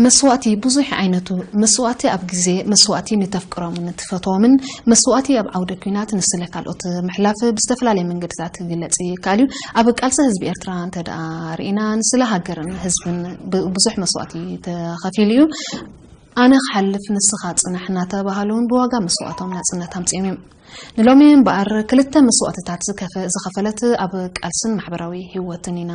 መስዋእቲ ብዙሕ ዓይነቱ። መስዋእቲ ኣብ ግዜ፣ መስዋእቲ ንተፍቅሮምን ንትፈትዎምን፣ መስዋእቲ ኣብ ዓውደ ኲናት ንስለ ካልኦት ምሕላፍ ብዝተፈላለየ መንገድታት ክግለጽ ይከኣል እዩ። ኣብ ቃልሲ ህዝቢ ኤርትራ እንተ ደኣ ርኢና፣ ንስለ ሃገርን ህዝብን ብ-፣ ብዙሕ መስዋእቲ ተኸፊሉ እዩ። ኣነ ክሓልፍ ንስኻ ጽናሕ እናተባህሉ እውን ብዋጋ መስዋእቶም ናጽነት ኣምጺኦም እዮም። ንሎሚ እምበኣር ክልተ መስዋእትታት ዝከፈ-፣ ዝኸፈለት ኣብ ቃልስን ማሕበራዊ ህይወትን ኢና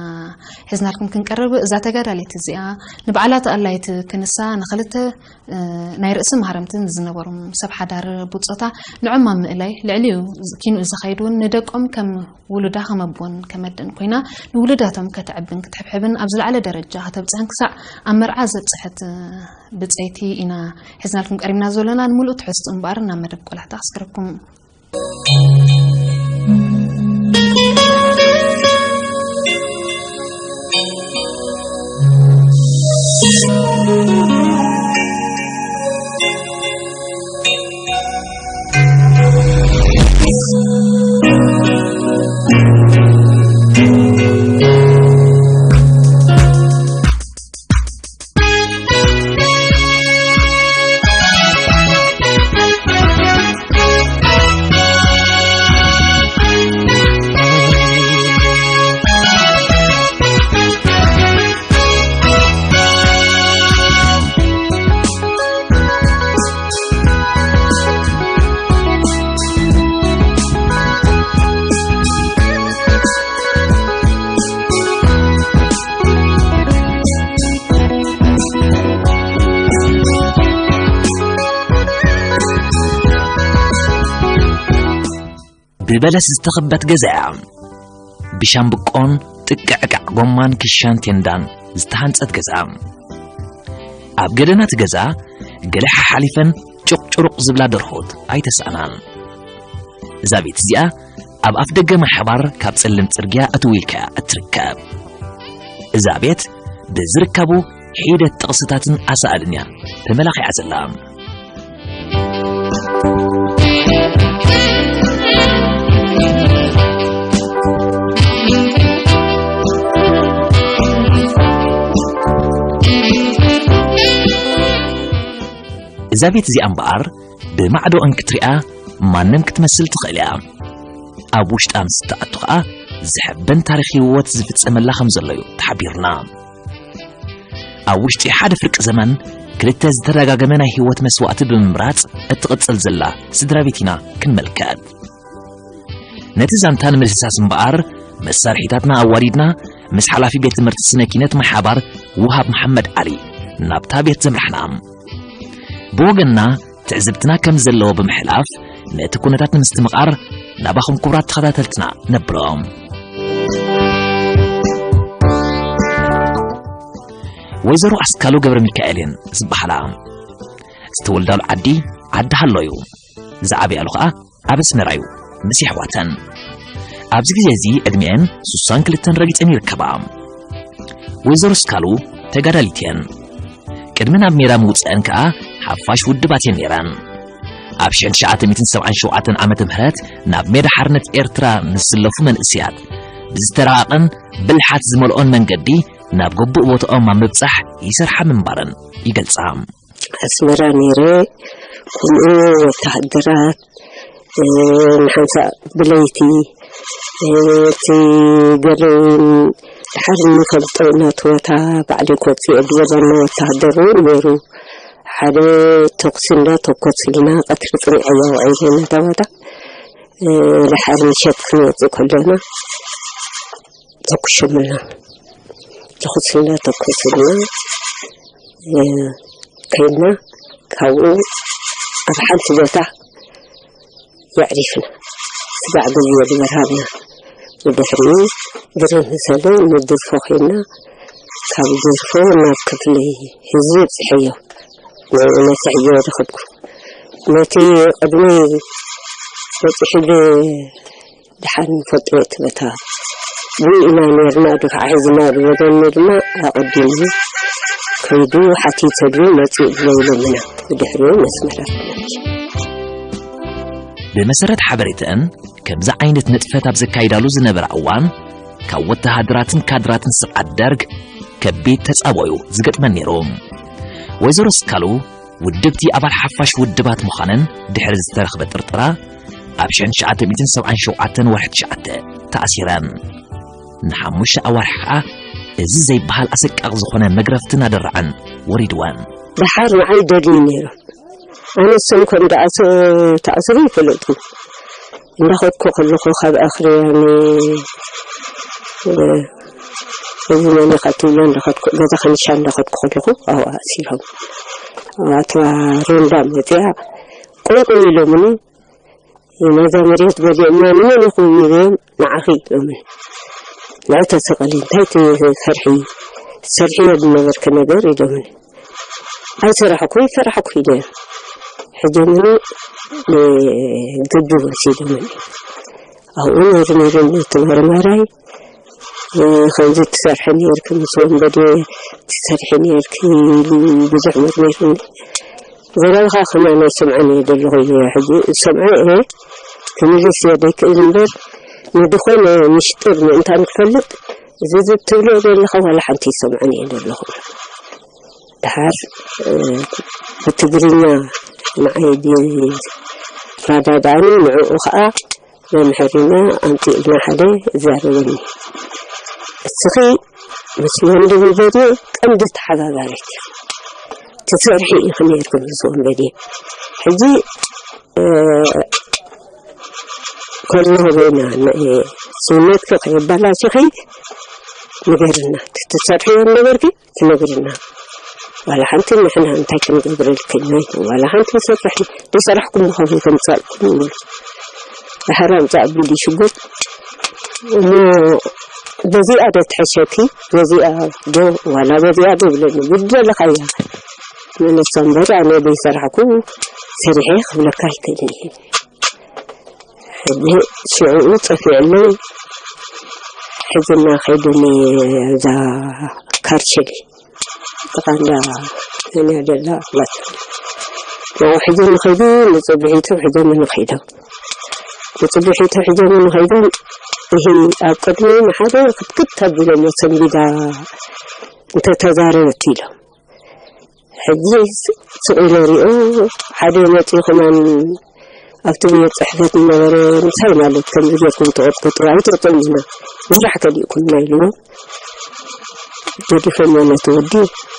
ሒዝናልኩም ክንቀርብ። እዛ ተጋዳሊት እዚኣ ንባዕላ ተኣላይት ክንሳ ንኽልተ፣ እ፣ ናይ ርእሲ ማህረምትን ዝነበሮም ሰብ ሓዳር ብጾታ ንዖም ኣብ ምእላይ ልዕሊኡ ዝ-፣ ኪንኡ ዝኸይድ እውን ንደቆም ከም ውሉዳ ከም ኣቦን ከም ኣደን ኮይና ንውሉዳቶም ከተዕብን ክትሕብሕብን ኣብ ዝለዓለ ደረጃ ከተብጽሕን ክሳዕ ኣብ መርዓ ዘብጽሐት፣ እ፣ ብጸይቲ ኢና ሒዝናልኩም ቀሪብና ዘሎና። ንምሉእ ትሕዝትኡ እምበኣር ናብ መደብ ቆላሕታ ክስከረኩም። ብበለስ ዝተኸበት ገዛ እያ። ብሻምብቆን ጥቅዕቃዕ ጎማን ክሻን ቴንዳን ዝተሃንጸት ገዛ። ኣብ ገደናት ገዛ ገለ ሓሓሊፈን ጭቕ ጭሩቕ ዝብላ ደርሆት ኣይተሳእናን። እዛ ቤት እዚኣ ኣብ ኣፍ ደገ ማይ ሓባር ካብ ጸልም ጽርግያ እትው ኢልካ እያ እትርከብ። እዛ ቤት ብዝርከቡ ሒደት ጥቕስታትን ኣሳእልን እያ ተመላኺዓ ዘላ። እዛ ቤት እዚኣ እምበኣር ብማዕዶ እንክትሪኣ ማንም ክትመስል ትኽእል እያ። ኣብ ውሽጣ ምስ እትኣቱ ኸኣ ዘሕብን ታሪኽ ህይወት ዝፍጸመላ ከም ዘሎ እዩ ተሓቢሩና። ኣብ ውሽጢ ሓደ ፍርቂ ዘመን ክልተ ዝተደጋገመ ናይ ህይወት መስዋእቲ ብምምራጽ እትቕጽል ዘላ ስድራ ቤት ኢና ክንምልከት። ነቲ ዛንታ ንምድህሳስ እምበኣር መሳርሒታትና ኣዋዲድና ምስ ሓላፊ ቤት ትምህርቲ ስነ ኪነት ማይ ሓባር ውሃብ መሓመድ ዓሊ ናብታ ቤት ዘምራሕና። ብወገንና ትዕዝብትና ከም ዘለዎ ብምሕላፍ ነቲ ኩነታት ንምስትምቓር ናባኹም ክቡራት ተኸታተልትና ነብሎም። ወይዘሮ ኣስካሉ ገብረ ሚካኤል እየን ዝበሃላ። ዝተወልዳሉ ዓዲ ዓዲ ሃሎ እዩ። ዝዓበያሉ ኸኣ ኣብ ኣስመራ እዩ ምስ የሕዋተን። ኣብዚ ግዜ እዚ ዕድሚኤን ሱሳን ክልተን ረጊጸን ይርከባ። ወይዘሮ ኣስካሉ ተጋዳሊት እየን። ቅድሚ ናብ ሜዳ ምውጸአን ከኣ ሓፋሽ ውድባት እየን ነይረን። ኣብ ሽሕን ትሽዓተ ሚእትን ሰብዓን ሸውዓተን ዓመተ ምህረት ናብ ሜዳ ሓርነት ኤርትራ ንዝስለፉ መንእሰያት ብዝተራቐቐን ብልሓት ዝመልኦን መንገዲ ናብ ግቡእ ቦታኦም ኣብ ምብጻሕ ይሰርሓ ምንባረን ይገልጻ። ኣስመራ ነይረ፣ ከምኡ ወተሃደራት፣ እ፣ ንሓንሳእ ብለይቲ፣ እ፣ እቲ ገለ እውን ድሓር እንፈልጦ እናተወታ ባዕለይ ክወፅእ እየ ዝበለና ወተሃደር እውን ነይሩ። ሓደ ተኩሲ እንዳተኮስልና ቀትሪ ፅንዐያ ውዒልና እናተባታ፣ እ፣ ድሓር ምሸት ክንወፅእ ከለና ተኩሾምልና። ተኩሲ እንዳተኮስልና፣ እ፣ ከይድና ካብኡ ኣብ ሓንቲ ቦታ የዕሪፍና። ስጋዕ ግዜ ዝበርሃልና። ብድሕሪኡ ብርህ ንሰለ ንድርፎ ኸይድና፣ ካብ ድርፎ ናብ ክፍሊ ህዝቢ ኣብፅሐዮ። ንነፍዐዮ ረኸብኩ። ነቲ ቅድሚ በፂሑሉ ደሓን ንፈልጦ እቲ ቦታ ብኡ ኢና ነርና፣ ድፋዕ ሒዝና ዝበለኒ ድማ ኣቐዲሙ ከይዱ ሓቲተሉ መፂኡ ብሎ ኢሎምና። ብድሕሪኡ መስመራት ብመሰረት ሓበሬተን፣ ከምዚ ዓይነት ንጥፈት ኣብ ዘካይዳሉ ዝነበራ እዋን፣ ካብ ወተሃደራትን ካድራትን ስርዓት ደርግ ከቢድ ተጻብኦ እዩ ዝገጥመን ነይሩ። ወይዘሮ ስካሉ ውድብቲ ኣባል ሓፋሽ ውድባት ምዃነን ድሕሪ ዝተረኽበ ጥርጠራ ኣብ ሽሕን ትሽዓተ ሚእትን ሰብዓን ሸውዓተን ወርሒ ትሽዓተ ተኣሲረን። ንሓሙሽተ ኣዋርሕ ኸኣ እዚ ዘይበሃል ኣሰቃቒ ዝኾነ መግረፍትን ኣደራዕን ወሪድወን። ደሓር ንዓይ ደልዩ ነይሮም። ኣነ እሶም ከም ደኣ ተኣስሩ ይፈለጡ። እንዳኸድኩ ከለኹ ካብ ኣኽርያኒ እዚ መን ኢኻ ትብሎ እንዳኸድኩ ገዛ ከንሻ እንዳኸድኩ ከለኹ ኣብኡ ኣሲሮም። ኣብኣ እታ ሮንዳ መፅያ ቁንቁን ኢሎምኒ ነዛ መሬት በሊዕና ንመን ኢኹም ኢሎም ንዓኺ ኢሎምኒ። ንዑ ተሰቐሊ እንታይ ትሰርሒ ትሰርሕዮ ዝነበርኪ ነገር ኢሎምኒ። ኣይሰራሕኩ ይፈራሕኩ ኢለ ሕጂ ምኑ ግቢ ወሲዶምኒ። ኣብኡ ነይሩ ነይሩ እቲ መርማራይ ከምዚ ትሰርሒ ነይርኪ ምስ ወንበዴ ትሰርሒ ነይርኪ ኢሉ ብዙሕ መርሚሩኒ። ዘረባኻ ከማን ኣይሰምዐን እየ ዘለኹ ኢለ ሕጂ ዝሰምዖ እየ ክምልስ እየ ዘይክእል እምበር ንድኾነ ምሽጥር ምእንታን ክፈልጥ እዚ ዝትብሎ ዘለኻ ዋላ ሓንቲ ይሰምዐን እየ ዘለኹ። ደሓር ብትግርኛ ንዓይ ዝረዳድኣኒ ንዕኡ ኸዓ መምሐሪና ኣምፂእልና ሓደ ይዛረበኒ። እስኺ ምስ ወንድም ዘድዮ ቀንዲ ተሓባባሪት ትሰርሒ ኢኺ ነይርኪ ምስ ወንበዴ። ሕጂ ከሎ በይና ስውነትኪ ከየባላሽኺ ንገርና ትሰርሕዮ ነበርኪ ትነግርና ዋላ ሓንቲ ንሕና እንታይ ክንገብረልክን ዋላ ሓንቲ ይሰርሕኒ ዘይሰራሕኩም ምዃኑ ከምፃልኩም ይብሉ። ድሓር ኣምፃእ ቢሊ ሽጉጥ እሞ በዚኣ ዶ ትሕሸኪ በዚኣ ዶ ዋላ በዚኣ ዶ ይብለኒ ብደለኻያ መለሳ እምበር ኣነ ዘይሰራሕኩ ሰሪሐ ክብለካ ኣይክእልን እየ። ሕጂ ሽዑኡ ጠፊዕለይ ሕዝና ከይዱኒ እዛ ካርቸሊ ጥቓ እንዳ መን እያ ደላ ኣላት ንኡ ሕጂ ንኸይዱ ንፅብሒቱ ሕዞም ንኸይዶም ንፅብሒቱ ሕዞም ንኸይዶም ይህ ኣብ ቅድሚ ንሓደ ክትክት ኣቢሎም ሰንቢዳ እንተተዛረበት ኢሎም ሕጂ ስቕ ኢለ ሪኦ ሓደ መፂኡ ከማን ኣብቲ ቤት ፅሕፈት ዝነበረ ምሳይ ማለት ከምዚ ጌርኩም ትቕጥቅጡ ኣይትቕጥም ኢና ወራሕ ከሊእኩምና ኢልዎም ገዲፎሞ ነቲ ወዲ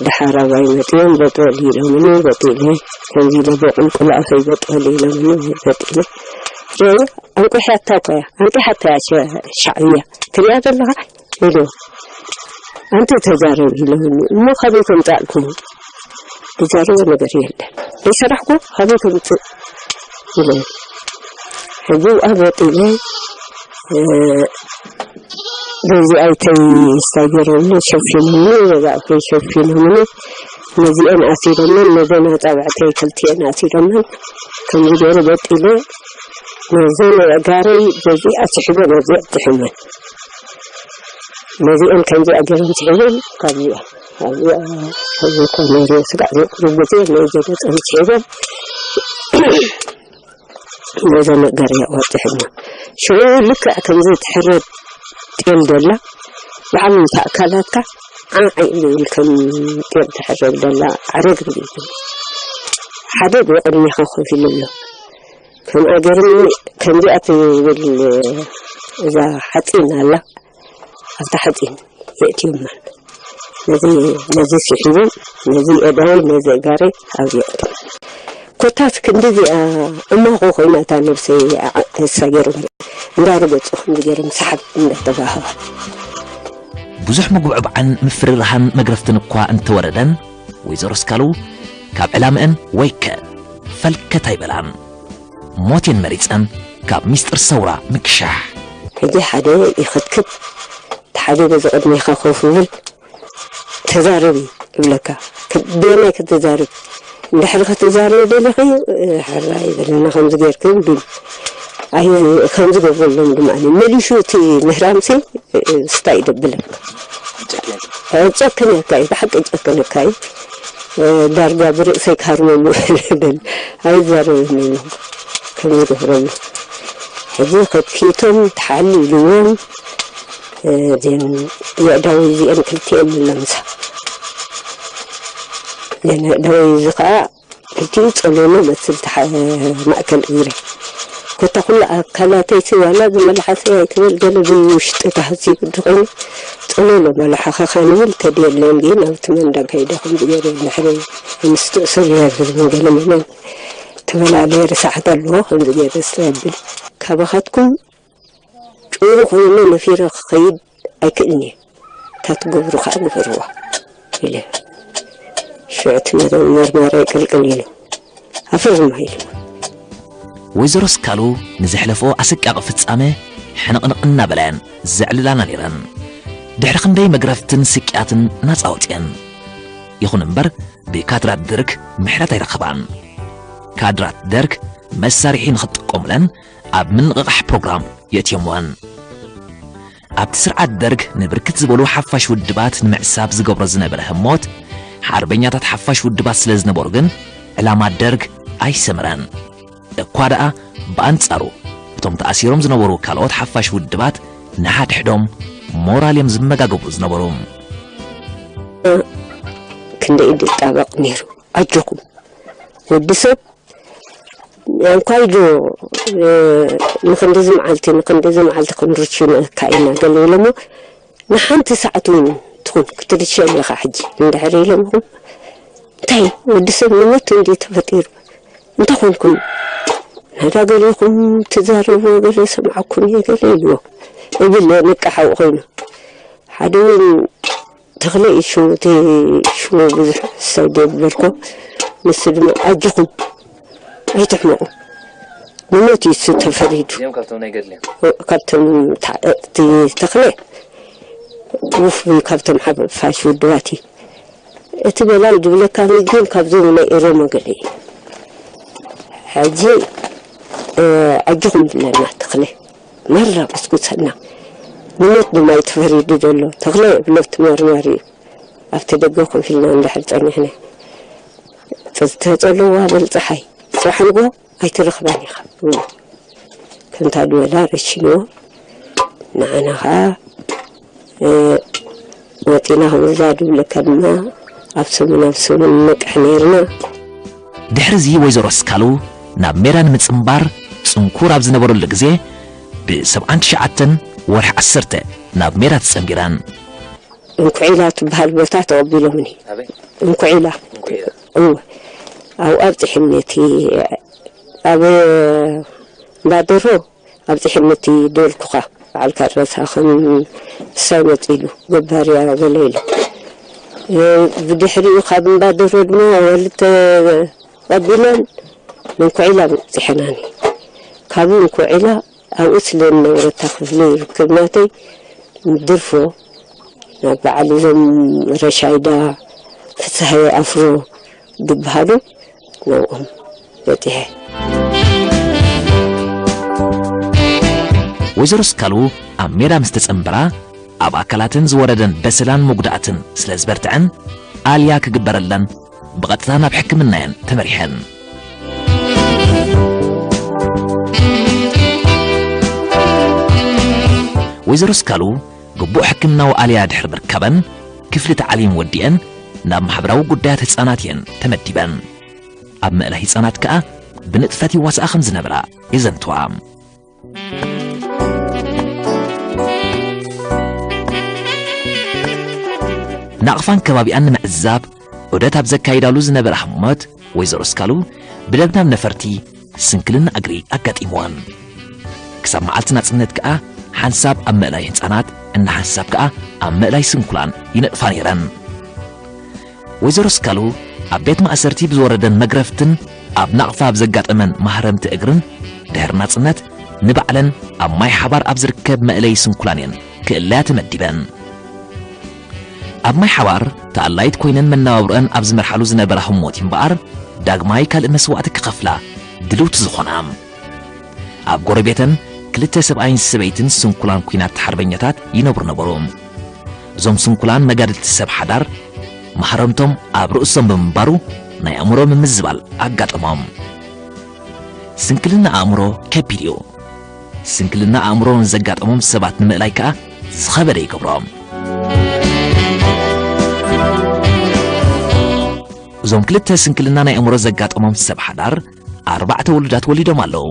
ደሓር ኣባይ መፂኦም በጥበል ኢሎምኒ በጢለ ከምዚ ኢለ በቁልቁል ኣፈይ በጥበል ኢሎምኒ በጢለ ሪኦ ኣንቂሓታ እኮ እያ ኣንቂሓታ እያ ሻዕብያ ትሪኣ ዘለኻ ኢሉ ኣንቲ ተዛረብ ኢለውኒ እሞ ካበይ ከምፃእልኩም ዝዛረቦ ነገር የለን ዘይሰራሕኩ ካበይ ከምፅእ ኢለ ሕጂ ኣብኡ ወጢለ በዚ ኣይተይ ስታይ ገይሮምኒ ሸፊኖምኒ በዛ ኣፈይ ሸፊኖምኒ ነዚአን ኣሲሮመን ነዘን ኣፃብዕተይ ክልቲአን ኣሲሮመን ከምዚ ገይሩ በጢለ ነዘን ኣእጋረይ በዚኣ ስሒበን ኣብዚኣ ጥሒመን ነዚአን ከምዚኣ ገይሮም ስሒበን ካብዚኣ ኣብዚኣ ከምዚ ኮነ ስጋዕ ዘይቁሩብ ግዜ ነይ ገለ ፀንሲበን ነዘ ነገር እያ ወጥሕና ሽዑ ልክዕ ከምዚ ትሕረድ ጤል ደላ ብዓል ምንታ ኣካላትካ ዓዓ ኢሉ ይብል ከም ጤል ትሕረድ ደላ ዓረግ ርኢቱ ሓደ ብቕድሚኻ ኮፍ ኢሉ ኣሎ ከምኣ ገርኒ ከምዚኣ ትብል እዛ ሓፂን ኣላ ኣብታ ሓፂን የእትዩማ ነዚ ነዚ ስሒቦም ነዚ የእዳወይ ነዚ እጋረይ ኣብዚኦም ኮታስ ክንድዚኣ እማኾ ኮይና እታ ነብሰይ እሳ ገይሮም እንዳረገፁ ከምዚ ገይሮም ሰሓብ እንዳተባሃባ ብዙሕ ምጉዕባዕን ምፍርራሃን መግረፍትን እኳ እንተወረደን ወይዘሮ ስካሉ ካብ ዕላምአን ወይከ ፈልከት ኣይበላን ሞቴን መሪፀን ካብ ሚስጥር ሰውራ ምክሻሕ ሕጂ ሓደ ይኽትክት ሓደ በዚ ቅድሜኻ ኮፍ ይብል ተዛረቢ እብለካ ብየናይ ክትዛረብ እንድሕር ክትዛረብ ደሊኺ ሕራይ በለና ከምዚ ጌርክን ቢል ኣይ ከምዚ ገብረሎም ድማ መሊሹ እቲ ምህራምሲ ስታይ ደብለካ ጨክነካ እዩ ብሓቂ ጨክነካ እዩ ዳርጋ ብርእሰይ ካርመሞ ደል ኣይዛረብን እዩ ከም ዝገብረሉ ሕጂ ከኪቶም ተሓሊልዎም እዚን የእዳዊ እዚአን ክልቲአን ኣለምሳ ገለ ደወይ እዚ ኸዓ እቲ ጸሎሎ መስል ተሓ-፣ ማእከል እግሪ። ኮታ ኩሉ ኣካላተይ ሲ ዋላ ዝመልሓሰይ ኣይትበል፣ ገለ ብውሽጢ ታህሲ ግዲ ኮይኑ ጸሎሎ መላሓኸኻ ንብል ተድየለን ግን ኣብቲ መንዳ ከይደ ከምዚ ገይረ ድሕሪ ምስ ትእስር ነርዝን ገለ መመን ተፈላለየ ርሳሓት ኣለዎ። ከምዚ ገይረ ስለብል ካባኻትኩም ጭሩ ኮይኑ ነፊረ ክኸይድ ኣይክእልን እየ። እታ ትገብሩ ከዓ ግበርዋ ኢለ። ሽዑ እቲ መር-፣ መርማራይ ቅልቅል ኢሉ፣ "ኣፍርማ" ኢሉ። ወይዘሮ ስካሉ ንዘሕለፎ ኣሰቃቂ ፍጻመ ሕንቕንቕ እናበላያን ዘዕልላና ነይረን። ድሕሪ ክንደይ መግረፍትን ስቅያትን ናጻ ወጽየን። ይኹን እምበር ብካድራት ደርግ ምሕረት ኣይረኸባን። ካድራት ደርግ መሳርሒ ንኽጥቀሙለን ኣብ ምንቕቓሕ ፕሮግራም የእትዮምወን። ኣብቲ ስርዓት ደርግ ንብርክት ዝበሉ ሓፋሽ ውድባት ንምዕሳብ ዝገብሮ ዝነበረ ህሞት፣ ሓርበኛታት ሓፋሽ ውድባት ስለ ዝነበሩ ግን ዕላማ ደርግ ኣይሰምረን። እኳ ደኣ ብኣንጻሩ እቶም ተኣሲሮም ዝነበሩ ካልኦት ሓፋሽ ውድባት ንሓድሕዶም ሞራል እዮም ዝመጋገቡ ዝነበሩ። ክንደይ ድጣበቕ ነይሩ። ኣጆኹም ወዲ ሰብ እንኳይ ዶ ንክንድዚ መዓልቲ ንክንድዚ መዓልቲ ክንርሽነካ ኢና ገለ ኢሎሞ ንሓንቲ ሰዓት እውን ትኹን ክትርሸን ኢኻ ሕጂ እንድሕር ኢሎምኹም እንታይ ወዲ ሰብ ንሞት እንዲ ተፈጢሩ እንታይ ኮንኩም ናዳ ገሊኹም ትዛረቡ ገለ ሰምዓኩም እየ ገለ ኢልዎ እብል ንቃሓው ኮይኑ ሓደ እውን ተኽለ እዩ ሽሙ እቲ ሽሙ ብዙሕ ሰብ ዘይብለልኮ ንሱ ድማ ኣጆኹም ኣይትሕመቑ ንሞት እዩ እሱ ተፈሪዱ እዚኦም ካብቶም ናይ ገድሊ እዮም። ካብቶም ተዓ- እቲ ተኽለ ውፉይ ካብቶም ሓፋሽ ውድባት እዩ እቲ በላም ዝብለካ ግን ካብዞም ናይ ኤሮሞ ገለ እዩ ሕጂ ኣጆኹም ብለና ተኽለ ማራ ጎስጉሰና ንሞት ድማ እዩ ተፈሪዱ ዘሎ ተኽለ ብሎት መርማሪ እዩ ኣብቲ ደገ ኮፍ ኢልና እንድሕር ጸኒሕና ተጸለዋ በል ጸሓይ ጽባሕ ንግሆ ኣይትረኽባን ኢኻ ከምታ ዝበላ ረሽንዎ ንዓና ኸዓ ወፂና ከምዛ ድብለካ ድማ ኣብ ሰሙን ኣብ ሰሙን ንነቅሕ ነይርና ድሕርዚ ወይዘሮ ስካሉ ናብ ሜዳ ንምጽንባር ጽንኩር ኣብ ዝነበረሉ ግዜ ብ79 ወርሒ 10 ናብ ሜዳ ተጸንቢረን። እንኩዒላ ትበሃል ቦታ ተቐቢሎምኒ። እንኩዒላ እወ ኣብኡ ኣብፅሕኒ እቲ ኣብ እምባደሮ ኣብፅሕኒ እቲ ደልኩኻ በዓልካ ረሳ ከም እሳይ መፂሉ ገባርያ ገለ ኢሉ ብድሕሪኡ ካብ እምባደሮ ድማ ኣዋልድ ተቐቢለን ንእንኩዒላ ኣብፅሐናኒ ካብ እንኩዒላ ኣብኡ ስለ ዝነበረ እታ ክፍሊ ርክብ ናተይ ድርፎ ናብ በዓል እዞም ረሻይዳ ፍስሃየ ኣፍሮ ዝበሃሉ ናብኦም በፂሐ። ወይዘሮ ስካሉ ኣብ ሜዳ ምስ ተጸንበራ ኣብ ኣካላተን ዝወረደን በሰላን መጉዳእትን ስለ ዝበርትዐን ኣልያ ክግበረለን ብቐጥታ ናብ ሕክምና እየን ተመሪሐን። ወይዘሮ ስካሉ ግቡእ ሕክምናዊ ኣልያ ድሕሪ ምርካበን ክፍሊ ተዓሊም ወዲአን ናብ ማሕበራዊ ጉዳያት ህጻናት እየን ተመዲበን። ኣብ ምእላይ ህጻናት ከኣ ብንጥፈት ይዋስኣ ከም ዝነበራ የዘንትዋ። ናቕፋን ከባቢኣን ንምዕዛብ ዑደት ኣብ ዘካይዳሉ ዝነበራ ህሞት ወይዘሮ ስካሉ ብለብናብ ነፈርቲ ስንክልና እግሪ ኣጋጢምወን። ክሳብ መዓልቲ ናጽነት ከኣ ሓንሳብ ኣብ ምእላይ ህጻናት እና ሓንሳብ ከኣ ኣብ ምእላይ ስንኩላን ይነጥፋ ነይረን። ወይዘሮ ስካሉ ኣብ ቤት ማእሰርቲ ብዝወረደን መግረፍትን ኣብ ናቕፋ ኣብ ዘጋጠመን ማህረምቲ እግርን ድሕሪ ናጽነት ንባዕለን ኣብ ማይ ሓባር ኣብ ዝርከብ መእለይ ስንኩላን እየን ክእለያ ተመዲበን። ኣብ ማይ ሓባር ተኣላይት ኮይነን መነባብሮአን ኣብ ዝመርሓሉ ዝነበራ ህሞት እምበኣር ዳግማይ ካልእ መስዋእቲ ክኸፍላ ድልውቲ ዝኾና። ኣብ ጎረቤተን ክልተ ሰብኣይን ሰበይትን ስንኩላን ኲናት ሓርበኛታት ይነብሩ ነበሩ። እዞም ስንኩላን መጋድልቲ ሰብ ሓዳር ማህረምቶም ኣብ ርእሶም ብምንባሩ ናይ ኣእምሮ ምምዝባል ኣጋጠሞም። ስንክልና ኣእምሮ ከቢድ እዩ። ስንክልና ኣእምሮ ንዘጋጠሞም ሰባት ንምእላይ ከኣ ዝኸበደ ይገብሮም። እዞም ክልተ ስንክልና ናይ ኣእምሮ ዘጋጠሞም ሰብ ሓዳር ኣርባዕተ ውሉዳት ወሊዶም ኣለዉ።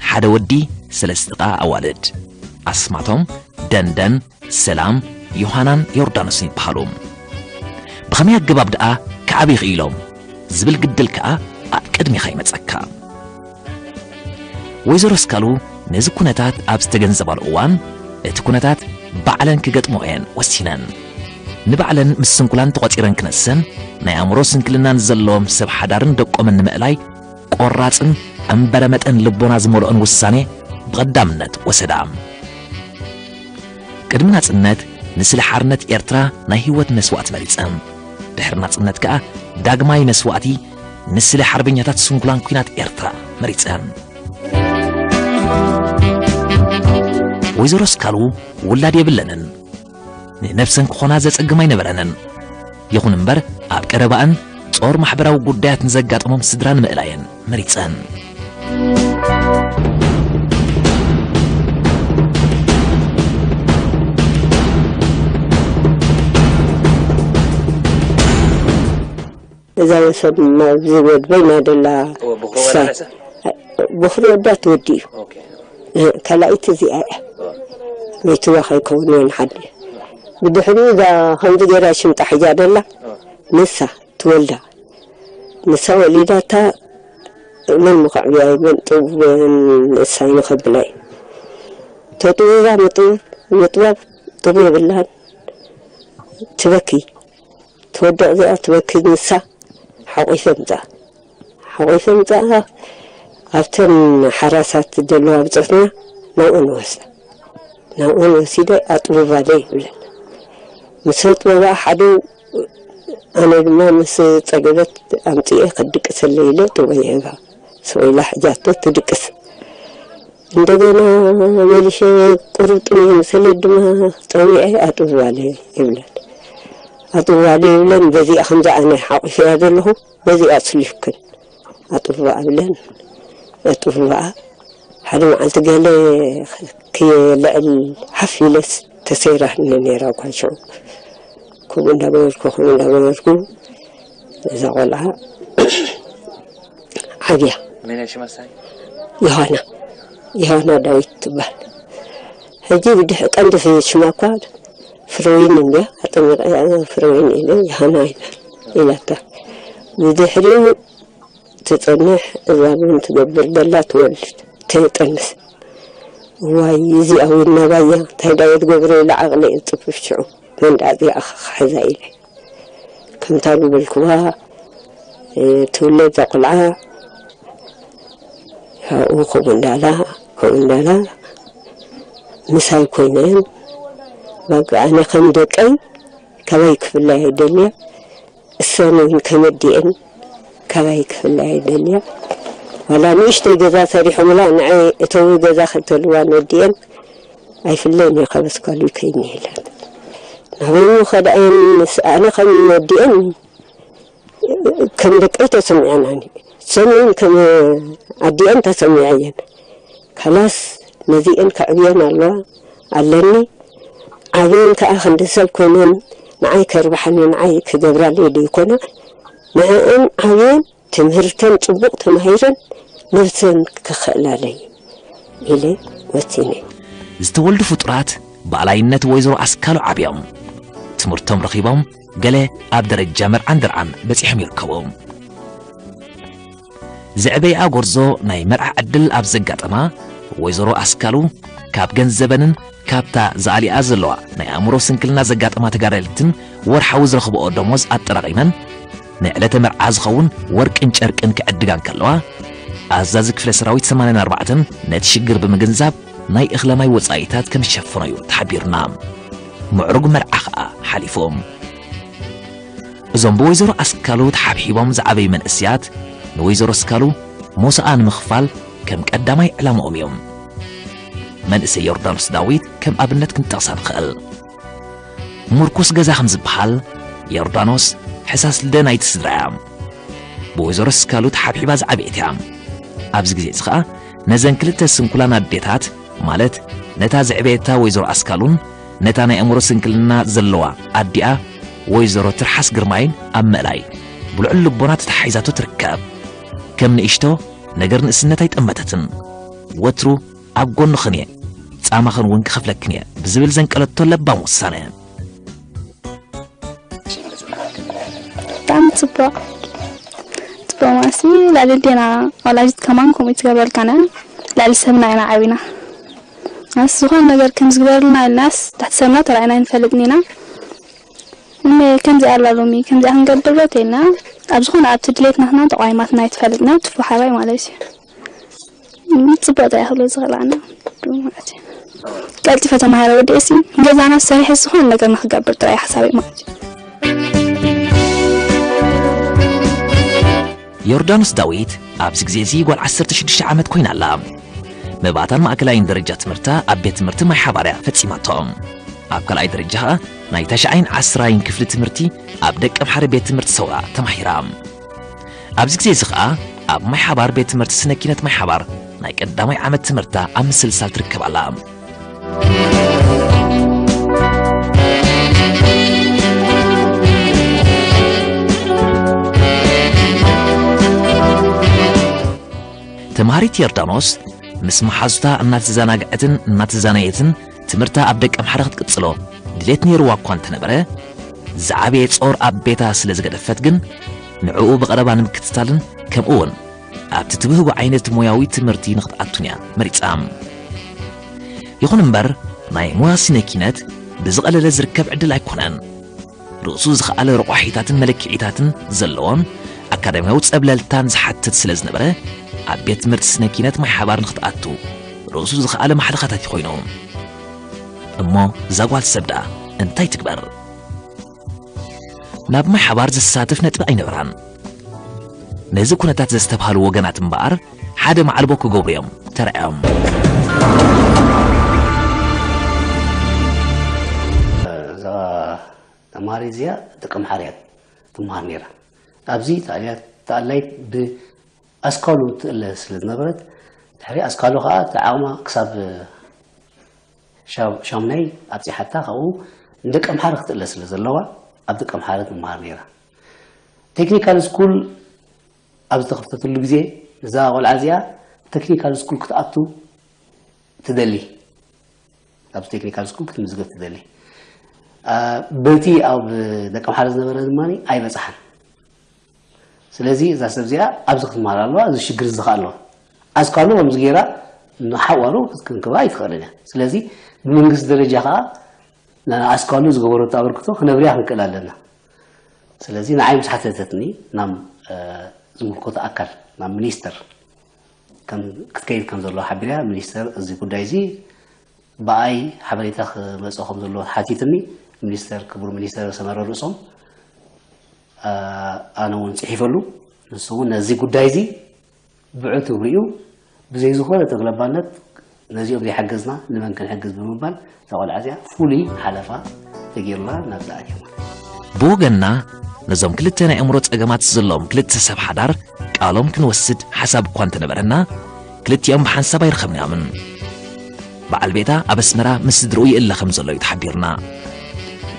ሓደ ወዲ፣ ሰለስተ ከኣ ኣዋልድ። ኣስማቶም ደንደን፣ ሰላም፣ ዮሃናን ዮርዳኖስን ይበሃሉ። ብኸመይ ኣገባብ ደኣ ክዓብዩ ክኢሎም ዝብል ግድል ከኣ ኣብ ቅድሜኻ ይመጸካ። ወይዘሮ ኣስካሉ ነዚ ኩነታት ኣብ ዝተገንዘባሉ እዋን፣ እቲ ኩነታት ባዕለን ክገጥምኦ እየን ወሲነን። ንባዕለን ምስ ስንኩላን ተቖጺረን ክነሰን፣ ናይ ኣእምሮ ስንክልና ንዘለዎም ሰብ ሓዳርን ደቆምን ንምእላይ፣ ቆራጽን እምበረመጠን ልቦና ዝመልኦን ውሳኔ ብቐዳምነት ወሰዳ። ቅድሚ ናጽነት ንስለ ሓርነት ኤርትራ ናይ ህይወት መስዋእቲ መሪጸን። ድሕሪ ናጽነት ከኣ ዳግማይ መስዋእቲ ንስለ ሓርበኛታት ስንኩላን ኲናት ኤርትራ መሪጸን። ወይዘሮ ኣስካሉ ውላድ የብለንን። ንነብሰን ክኾና ዘጸግም ኣይነበረንን። ይኹን እምበር፣ ኣብ ቀረባኣን ጾር ማሕበራዊ ጉዳያት ንዘጋጠሞም ስድራ ንምእላየን መሪጸን። እዛ ወሰድ ኣብዚ ወድ በይና ደላ እወ፣ ብኹሪ ክሳ ወዳ ርእሳ? ብኹሪ ወዳ ትወዲ እዩ። ኦኬ። እ፣ ካልኣይቲ እዚኣ እያ። እወ። መይትዋ ከይከውን እየ ንሓዲ። ብድሕሪኡ እዛ ከምዚ ገይራ ሽምጣ ሒዛ ደላ እወ። ንሳ ትወልዳ። ንሳ ወሊዳታ መን ምኸዕብያ ይብል ጥቡብ ንእሳይ ንኸብላ እዩ። ተጥውባ ምጥውብ ምጥባብ ጥሪ የብላን። ትበኪ። ትወድቕ እዚኣ ትበኪ ንሳ ሓቑፈ ምጻ ሓቑፈ ምጻ ኣብተን ሓራሳት ዘለዋ ብጾትና ናብኡ ንወስዳ ናብኡ ንወሲደ ኣጥብባለ ይብለን ምስ ኣጥበባ ሓደ ኣነ ድማ ምስ ጸገበት ኣምጽኤ ክድቅሰለ ኢለ ጥበ ይህባ ስቕ ኢላ ሕጃቶ ትድቅስ እንደገና መሊሸ ቁሩብ ጥሜ ምስ እለ ድማ ጸዊዐ ኣጥብባለ ይብለን። ኣጥብባለ ይብለን በዚኣ ከምዚ ኣነ ሓቑፈያ ዘለኹ በዚኣ ኣጽሊፍክን ኣጥብባኣ ብለን ኣጥብባኣ ሓደ መዓልቲ ገለ ክልዕል ሓፍ ኢለስ ተሰይራትኒ ነይራ እኳ ሽዑ ከምኡ እንዳገበርኩ ከምኡ እንዳገበርኩ እዛ ቆልዓ ዓብያ መን እያ ሽማ ሳይ? ዮሃና ዮሃና ዳዊት ትበሃል። ሕጂ ብድሕ ቀንዲ ሽማ እኳ ፍረዊን እንድያ ኣጠሚቐ ፍረዊን ኢለ ዮሃና ኢላ ኢላታ። ብድሕሪኡ ትጸንሕ እዛ እውን ትገብር ደላ ትወልድ ተየጠንስ። እዋይ እዚኣ እውን ናባያ እንታይ ዳየ ትገብሮ ኢለ ዓቕለ እየ ጽፍፍ ሽዑ መንዳ እዚኣ ክሕዛ ኢለ። ከምታ ዝበልክዋ ትውለድ እዛ ቆልዓ ያኡ ከምኡ እንዳላ ከምኡ እንዳላ ምሳይ ኮይነን በቃ ኣነ ከም ደቀይ ካባይ ክፍለያ ይደልየ እሰን እውን ከም ኣዲኤን ካባይ ክፍለያ ይደልያ ዋላ ንእሽተይ ገዛ ሰሪሖምላ ንዓይ እተዊ ገዛ ክልተልዋ ነዲኤን ኣይፍለይን እየ ካብ ኣስካሉ ይከይኒ ኢለን ናበይኑ ከድኣየን ምስ ኣነ ከም ኣዲኤን ከም ደቀይ ተሰሚዐናኒ ሰሚን ከም ኣዲኤን ተሰሚዐየን ካላስ ነዚኤን ከዕብየን ኣለዋ ኣለኒ ዓብየን ከዓ ክንዲ ሰብ ኮይነን ንዓይ ከርብሓኒ ንዓይ ክገብራለይ ደይኮነ ንዕአን ዓብየን ትምህርተን ፅቡቕ ተማሂረን ነብሰን ክኽእላለይ ኢለ ወሲነ። ዝተወልዱ ፍጡራት ብኣላይነት ወይዘሮ ኣስካሉ ዓብዮም ትምህርቶም ረኺቦም ገለ ኣብ ደረጃ መርዓን ድርዓን በጺሖም ይርከቡ። ዘዕበይኣ ጎርዞ ናይ መርዓ ዕድል ኣብ ዘጋጠማ ወይዘሮ ኣስካሉ ካብ ገንዘበንን ካብታ ዝኣሊኣ ዘለዋ ናይ ኣእምሮ ስንክልና ዘጋጠማ ተጋዳልትን ወርሓዊ ዝረኽብኦ ደሞዝ ኣጠራቒመን ንዕለተ መርዓ ዝኸውን ወርቅን ጨርቅን ክዕድጋ እንከለዋ ኣዛዚ ክፍለ ሰራዊት ሰማንያን ኣርባዕተን ነቲ ሽግር ብምግንዛብ ናይ እኽለ ማይ ወጻኢታት ከም ዝሸፈኖ እዩ ተሓቢርና። ምዕሩግ መርዓ ኸኣ ሓሊፉ። እዞም ብወይዘሮ ኣስካሉ ተሓብሒቦም ዝዓበዩ መንእሰያት ንወይዘሮ ኣስካሉ ሞሳኣ ንምኽፋል ከም ቀዳማይ ዕላምኦም እዮም። መንእሰይ ዮርዳኖስ ዳዊት ከም ኣብነት ክንጠቕሳ ንኽእል። ምርኩስ ገዛ ከም ዝበሃል ዮርዳኖስ ሕሳስ ልደ ናይቲ ስድራ እያ። ብወይዘሮ ኣስካሉ ተሓብሒባ ዝዓበየት እያ። ኣብዚ ግዜ እዚ ኸኣ ነዘን ክልተ ስንኩላን ኣዴታት ማለት ነታ ዘዕበየታ ወይዘሮ ኣስካሉን ነታ ናይ ኣእምሮ ስንክልና ዘለዋ ኣዲኣ ወይዘሮ ትርሓስ ግርማይን ኣብ ምእላይ ብልዑል ልቦና ተተሓሒዛቶ ትርከብ። ከም ንእሽቶ ነገር ንእስነት ኣይጠመተትን። ወትሩ ኣብ ጎንኽን እየ፣ ጻማኽን እውን ክኸፍለክን እየ ብዝብል ዘንቀለቶ ለባም ውሳነ። ብጣዕሚ ጽቡቕ ጽቡቕ ማሲ ላዕሊ ዴና ወላጅት ከማን ከምኡ ትገበልካና ላዕሊ ሰብና ኢና ዓቢና ኣስ ዝኾነ ነገር ከም ዝግበርልና ኢልናስ ትሕቲ ሰብና ተራኢና ኣይንፈልጥን ኢና እመ ከምዚ ኣላ ሎሚ ከምዚኣ ክንገብር ዶ ተልና ኣብ ዝኾነ ኣብቲ ድሌትና ክና ተቋይማትና ኣይትፈልጥና ትፉ ሓባይ ማለት እዩ ጽቡቅ ጥራይ ክብሎ ዝኽእል ኣነ ማለት እዩ። ቀልጢፈ ተማሃረ ወዲኤሲ ገዛና ሰሪሐ ዝኾነ ነገር ንክገብር ጥራይ ሓሳበይ ማለት እዩ። ዮርዳኖስ ዳዊት ኣብዚ ግዜ እዚ ጓል ዓሰርተ ሽዱሽተ ዓመት ኮይና ኣላ። መባእታን ማእከላይን ደረጃ ትምህርታ ኣብ ቤት ትምህርቲ ማይ ሓባርያ ፈጺማቶ። ኣብ ካልኣይ ደረጃ ኸኣ ናይ ተሽዓይን ዓስራይን ክፍሊ ትምህርቲ ኣብ ደቀምሓረ ቤት ትምህርቲ ሰውራ ተማሂራ። ኣብዚ ግዜ እዚ ኸኣ ኣብ ማይ ሓባር ቤት ትምህርቲ ስነ ኪነት ማይ ሓባር ናይ ቀዳማይ ዓመት ትምህርታ ኣብ ምስልሳል ትርከብ ኣላ። ተምሃሪት ዮርዳኖስ ምስ መሓዙታ እናተዘናግዐትን እናተዛነየትን ትምህርታ ኣብ ደቀምሓረ ክትቅጽሎ ድሌት ነይርዋ እኳ እንተነበረ፣ ዝዓበየ ጾር ኣብ ቤታ ስለ ዝገደፈት ግን ንዕኡ ብቐረባ ንምክትታልን ከምኡ እውን ኣብቲ ትብህጎ ዓይነት ሞያዊ ትምህርቲ ንኽትኣቱን እያ መሪጻ። ይኹን እምበር ናይ ሞያ ስነ ኪነት ብዝቐለለ ዝርከብ ዕድል ኣይኮነን። ርእሱ ዝኸኣለ ረቋሒታትን መለክዒታትን ዘለዎን ኣካዳሚያዊ ጸብለልታን ዝሓትት ስለ ዝነበረ ኣብ ቤት ትምህርቲ ስነ ኪነት ማይ ሓባር ንኽትኣቱ ርእሱ ዝኸኣለ ማሕለኻታት ኮይኑ። እሞ እዛ ጓል ሰብ ደኣ እንታይ ትግበር? ናብ ማይ ሓባር ዘሳትፍ ነጥቢ ኣይነበራን። ነዚ ኩነታት ዘስተብሃሉ ወገናት እምበኣር ሓደ መዓልቦ ክገብሩ እዮም ተራእዮም። እዛ ተማሪ እዚኣ ደቂ ኣምሓርያ ትመሃር ነይራ። ኣብዚ ተኣልያ ተኣላይ ብኣስካሉ ትእለ ስለ ዝነበረት ድሕሪ ኣስካሉ ከዓ እቲ ዓቕማ ክሳብ ሻምናይ ኣብፂሓታ ካብኡ ንደቂ ኣምሓረ ክትእለ ስለ ዘለዋ ኣብ ደቂ ኣምሓረ ትመሃር ነይራ። ቴክኒካል ስኩል ኣብ ዝተኸፍተትሉ ግዜ እዛ ቆልዓ እዚኣ ቴክኒካል ስኩል ክትኣቱ ትደሊ፣ ኣብ ቴክኒካል ስኩል ክትምዝገብ ትደሊ። በቲ ኣብ ደቂ ኣምሓረ ዝነበረ ድማ ኣይበፅሓን። ስለዚ እዛ ሰብ እዚኣ ኣብዚ ክትመሃር ኣለዋ፣ እዚ ሽግር እዚ ከ ኣለዋ። ኣስካሉ ከምዚ ገይራ ንሓዋሩ ክትክንክባ ኣይትኽእልን እያ። ስለዚ ብመንግስቲ ደረጃ ከዓ ንኣስካሉ ዝገበረቶ ኣበርክቶ ክነብርያ ክንክእል ኣለና። ስለዚ ንዓይ ምስ ሓተተትኒ ናብ ዝምልከቶ ኣካል ናብ ሚኒስተር ክትከይድ ከም ዘለዋ ሓቢርያ። ሚኒስተር እዚ ጉዳይ እዚ ብኣይ ሓበሬታ ክመፅኦ ከም ዘለዎ ሓቲትኒ። ሚኒስተር ክቡር ሚኒስተር ሰመረ ርእሶም ኣነ እውን ፅሒፈሉ። ንሱ እውን ነዚ ጉዳይ እዚ ብዕቱብ ሪኡ ብዘይ ዝኾነ ተግለባነት ነዚኦም ዘይሓገዝና ንመን ክንሕግዝ ብምባል እዛ ቆልዓ እዚኣ ፍሉይ ሓለፋ ተገይሩላ ናብዚ ኣትያ ማለት እዩ። ብወገንና ነዞም ክልተ ናይ ኣእምሮ ጸገማት ዘለዎም ክልተ ሰብ ሓዳር ቃሎም ክንወስድ ሓሳብ እኳ እንተነበረና ክልቲኦም ብሓንሳብ ኣይረኸብናዮምን። በዓል ቤታ ኣብ ኣስመራ ምስ ስድርኡ ይእለ ከም ዘሎ እዩ ተሓቢርና።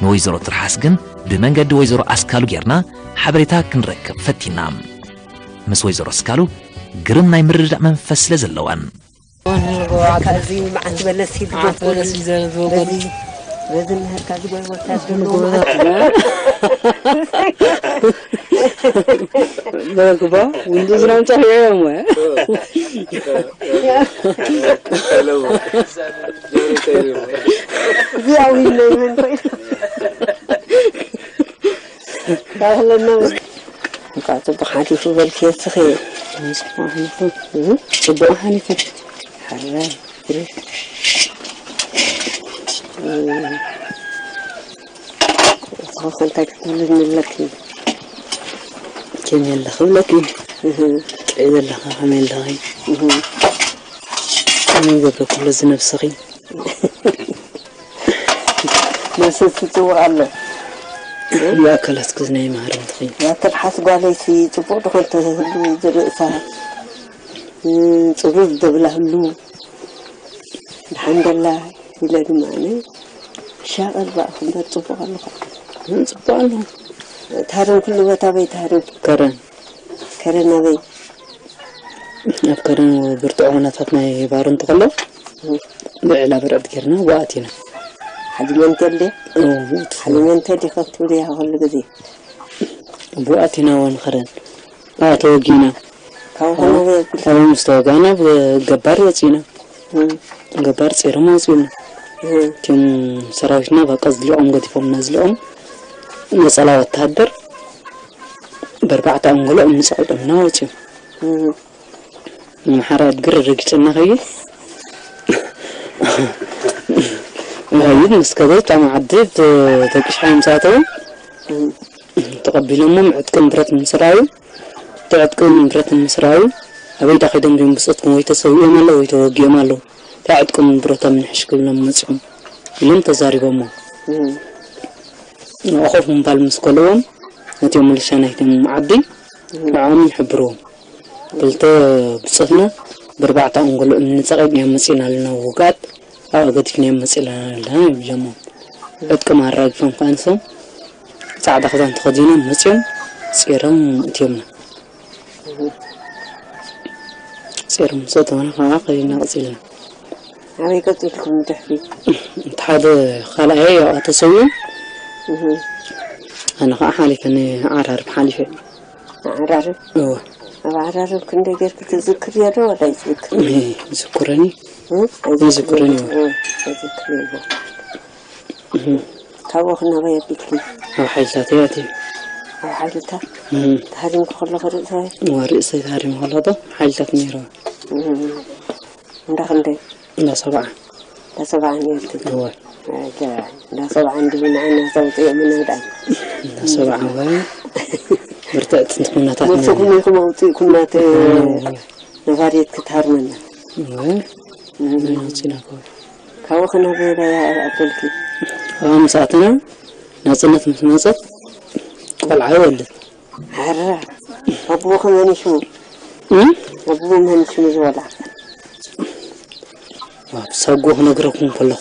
ንወይዘሮ ትርሓስ ግን ብመንገዲ ወይዘሮ ኣስካሉ ጌርና ሓበሬታ ክንረክብ ፈቲና። ምስ ወይዘሮ ኣስካሉ ግርም ናይ ምርድዳእ መንፈስ ስለ ዘለወን። እዚ መዓት በለስ ሂድ በዚ በዚ እናሃልካ ዝጎልበታ ዘሎ በረክባ ውንዱ ዝናም ጨሪዑ እዮም እዚኣ ዊለይ መን ኮይና ካብለና እንኳዕ ጽቡቕ ሓሊፉ በልኪ እስኺ። ጽቡቕ ሓሊፉ። እም? ጽቡቕ ሓሊፉ። ሓራይ። እም። እስኺ እንታይ ክትብልኒ ኣለኪ? ከመይ ኣለኺ ብለኪ? እህ። ጥዑይ ዘለኺ ከመይ ኣለኺ? እህ። ከመይ ይገብረኪ ኣሎ እዚ ነብስኺ? መሰል ትጽውዕ ኣሎ። ኩሉ ኣካላት ክዝና ይመሃር እንትኺ። ያተርሓስ ጓለይቲ ጽቡቕ ድኾን ተህሉ ዝርእሳ ጽሩር ደብላ ህሉ ድሓን ደላ ኢለ ድማ ኣነ ሻቐል ባእኹ እምበር ጽቡቕ ኣለኹ። ጽቡቕ ኣለኹ። ታህርም ኩሉ ቦታ በይ ታህርም? ከረን። ከረን ኣበይ? ኣብ ከረን ብርቱዕ ኩነታት ናይ ባሮ እንተኸሎ፣ ብዕላ ብርዕድ ጌርና ብኣት ኢና። ሓሊመንቴ እንዴ? ሓሊመንቴ እንዴ ከብቲ ብልያ ኩሉ ግዜ። ብኣት ኢና ወን ከረን። ኣዎ፣ ተወጊና። ካብኡ ከመይ ገይርኩም? ካብኡ ምስ ተወጋና ብገባር ወፂና። እም። ገባር ፂሮም ኣውፅኡና። እም። እቲኦም ሰራዊትና በቃ ዝሊቖም ገዲፎምና ዝሊቖም ነፀላ ወታሃደር ብኣርባዕተ ኣንጎሎ እምኒ ፀቒጦምና ወፂኦም። እም። ንሓራ እግር ረጊፅና ከይድ ከይድ ምስ ከደት ኣብ ዓዲ ደቂ ሽሓይ ምስ ኣተው እም። ተቐቢሎሞም ዕጥቅን ብረትን ምስ ረኣዩ፣ እቲ ዕጥቅን ብረትን ምስ ረኣዩ፣ ኣበይ ዳ ከይዶም ድዮም ብጾትኩም ወይ ተሰዊኦም ኣለዉ ወይ ተወጊኦም ኣለዉ። እንታይ ዕጥቅን ብረቶም ንሕሽ ክብሎም መጺኦም ኢሎም ተዛሪቦሞ። እም። ንዕኡ ኮፍ ምባል ምስ ከልዎም፣ ነቲኦም ምልሻ ናይቶም ዓዲ እም። ንዕኦም ይሕብርዎም። ክልተ ብጾትና ብኣርባዕተ ኣንጎሎ እምኒ ጸቒጥና መጺእና ኣለና ውጋት። ኣብኣ ገዲፍናዮም መፂእና ኣለና ይብሎሞ። ዕጥቆም ኣራጊፎም ከዓ ንሶም ፃዕዳ ክዳን ተኸዲኖም መፂኦም ፂሮም እትዮምና። ፂሮም ምስ እተወና ከዓ ከይድና ቀፂልና። ኣበይ ቀፂልኩም ድሕሪ? እቲ ሓደ ካልኣየ ያው ተሰዊኡ፣ እህ። ኣነ ከዓ ሓሊፈ ንዓራርብ ሓሊፈ። ዓራርብ? እወ። ኣብ ዓራርብ ክንደይ ጌርክ ትዝክር የሎ ወላ ይዝክር? እህ፣ ይዝክረኒ። እህ? ይዝክረኒ እወ። እህ፣ ይዝክር የሎ። እህ። ካብኡ ክናበይ ኣቢልኪ? ኣብ ሓይልታት እየ ኣትየ። ኣብ ሓይልታት? እህ። ተሃሪምኩ ከለኹ ርእሰይ? እወ፣ ርእሰይ ተሃሪሙ ከለኹ ዶ ሓይልታት ነይረዋ። እህ። እንዳ ክንደይ? እንዳ ሰብዓ። እንዳ ሰብዓ ነይርኪ? እወ። ኣደ፣ እንዳ ሰብዓ እንዲሁ ንዓና ዘውፅኦምና ደኣ። እንዳ ሰብዓ እወ። ብርትዕቲ ኩነታት ነይሩ። መሰኹም ኢኹም ኣውፅእኩምና ተ-፣ እወ። ነፋሪት ክትሃርመና። እወ። እም። መን ኣውፂእና እኮ። ካብኡ ከናበይ ኣበልኪ? ኣብኣ ምስ ኣተና ናፅነት ምስ መፀት ቆልዓ ይወልድ። ኣረ፣ ኣቦ ከመን ሽሙ? እም? ኣቦ መን ሽሙ ዝወላ? ኣብ ሳጎ ክነግረኩም ከለኹ፣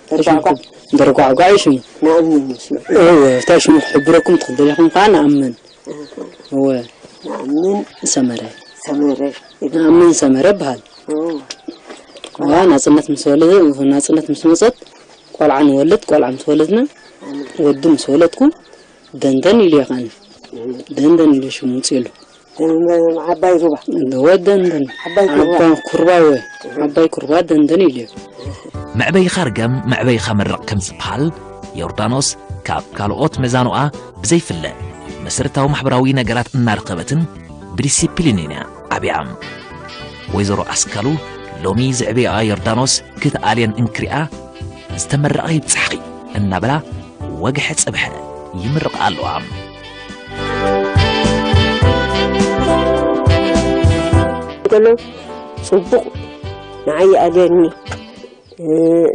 ደርጓዕጓዕ? ደርጓዕጓዕ እዩ ሽሙ። ንኣምን እዩ ሽሙ። እወ፣ እንታይ ሽሙ ክሕብረኩም ትኽእል ኢኹም ከዓ ንኣምን። እህ። እወ። ንኣምን ሰመረ። ሰመረ። ንኣምን ሰመረ ይበሃል። እወ። እዋ፣ ናጽነት ምስ ወለደ፣ ናጽነት ምስ መጸት፣ ቆልዓ ንወልድ፣ ቆልዓ ምስ ወለድና፣ እም። ወዲ ምስ ወለድኩ፣ ደንደን ኢሉ ይኸኣኒ። እም። ደንደን ኢሉ ሽሙ ውፅእሉ። ደንደን ዓባይ ሩባ። እወ ደንደን። ዓባይ ኩርባ። ዓባ-፣ ኩርባ እወ። እም። ዓባይ ኩርባ ደንደን ኢሉ። መዕበይኻ ርገም፣ መዕበይኻ መርቕ ከም ዝበሃል፣ ዮርዳኖስ ካብ ካልኦት መዛኑኣ ብዘይፍለ መሰረታዊ ማሕበራዊ ነገራት እናረኸበትን ብዲሲፕሊንን እያ ዓብያ። ወይዘሮ ኣስካሉ ሎሚ ዘዕብያኣ ዮርዳኖስ ክትኣልየን እንክሪኣ፣ "ዝተመረቐ ይብጻሕኺ" እናበላ ወግሐ ጸብሐ ይምርቓ ኣለዋ። ገሎ ጽቡቕ ንዓይ ይኣልየኒ፣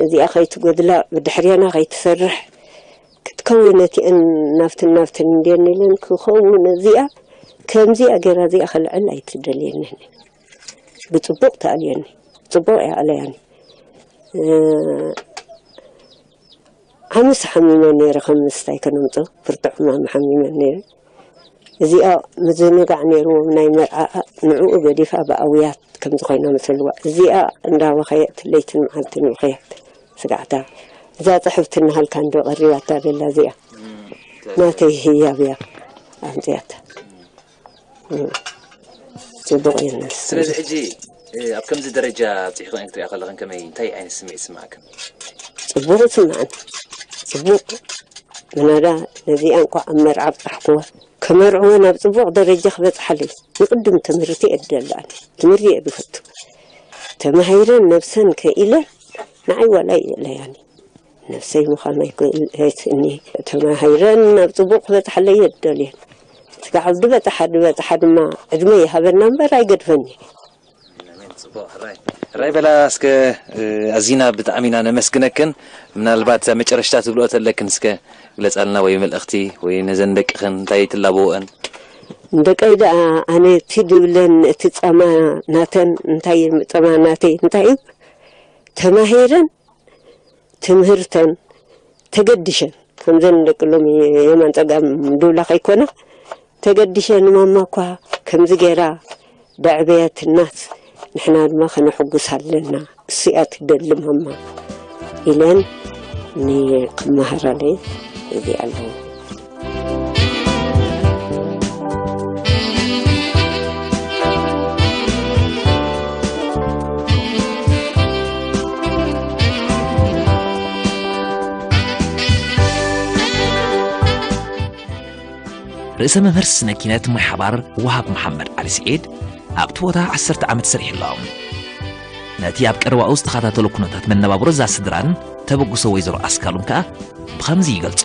እዚኣ ከይትጎድላ፣ ብድሕርያና ከይትሰርሕ፣ ክትከውን እቲአን ናብትን ናብትን እንድየን ኢለን ክኸውን እዚኣ ከምዚኣ ገይራ እዚኣ ከልዕል ኣይትደልየንን። ብጽቡቕ ትኣልየኒ። ጽቡቕ እያ ኣልያኒ። እ፣ ሓሙስ ሓሚመ ነይረ፣ ከም ምስታይ ከነምጾ ብርቱዕ ሕማም ሓሚመ ነይረ። እዚኣ ምዝንጋዕ ነይርዎም ናይ መርዓኣ፣ ንዕኡ ገዲፋ ብኣውያት ከምዚ ኮይና መሰልዋ። እዚኣ እንዳበኸየት ለይትን መዓልትን በኸየት ስጋዕታ። እዛ ጽሕፍቲ እናሃልካ እንዶ ቀሪባታ ደላ እዚኣ ናተይ ህያብ እያ ኣምፅያታ። እም። ጽቡቕ እዩ ነስ። ስለዚ ሕጂ፣ እ፣ ኣብ ከምዚ ደረጃ ኣብፂሕክን ክትሪኣ ከለኽን ከመይ፣ እንታይ ዓይነት ስምዒት ይስምዓክን? ጽቡቕ ይስምዓኒ። ጽቡቕ። ምናዳ ነዚኣ እንኳዕ ኣብ መርዓ ኣብጻሕክዋ። ከመርዕወን ኣብ ጽቡቕ ደረጃ ክበጽሓለይ። ንቕድም ትምህርቲ እየ ዝደሊ ኣነ። ትምህርቲ እየ ዝፈቱ። ተማሂረን ነብሰን ከኢለን ንዓይ ዋላ የእለያኒ። ነብሰይ ምዃን ኣይክእል፣ ኣይስእኒ። ተማሂረን ናብ ጽቡቕ ክበጽሓለይ እየ ዝደልየን። ስጋዕ ድበጽሓ፣ ድበጽሓ ድማ ዕድመ ይሃበና እምበር ኣይገድፈኒ። ኣሜን። ጽቡቕ፣ ሕራይ። ሕራይ በላ እስከ፣ እ፣ ኣዚና ብጣዕሚ ኢና ነመስግነክን። ምናልባት መጨረሽታ ትብልኦ ተለክን እስከ ግለጻልና፣ ወይ መልእኽቲ፣ ወይ ነዘን ደቅኽን እንታይ ትላበወን? ንደቀይ ደኣ ኣነ እቲ ድብለን እቲ ጻማ ናተን እንታይ እዩ፣ ጻማ ናተይ እንታይ እዩ? ተማሂረን ትምህርተን ተገድሸን ከምዘን ደቂ ሎሚ የማን ጸጋም ድብላ ከይኮና፣ ተገዲሸ ንማማ እኳ ከምዚ ገይራ ደዕበየትናስ፣ ንሕና ድማ ከነሕጉስ ኣለና፣ እሱ እያ ትደሊ ማማ ኢለን ንክመሃራለይ እዚ ኣለዉ። ርእሰ መምህር ስነ ኪነት ማይ ሓባር ወሃብ መሓመድ ዓሊ ስዒድ ኣብቲ ቦታ ዓሰርተ ዓመት ሰሪሑ ኣሎ። ነቲ ኣብ ቀረባኡ ዝተኸታተሎ ኩነታት መነባብሮ እዛ ስድራን ተበግሶ ወይዘሮ ኣስካሉን ከኣ ብኸምዚ ይገልጾ።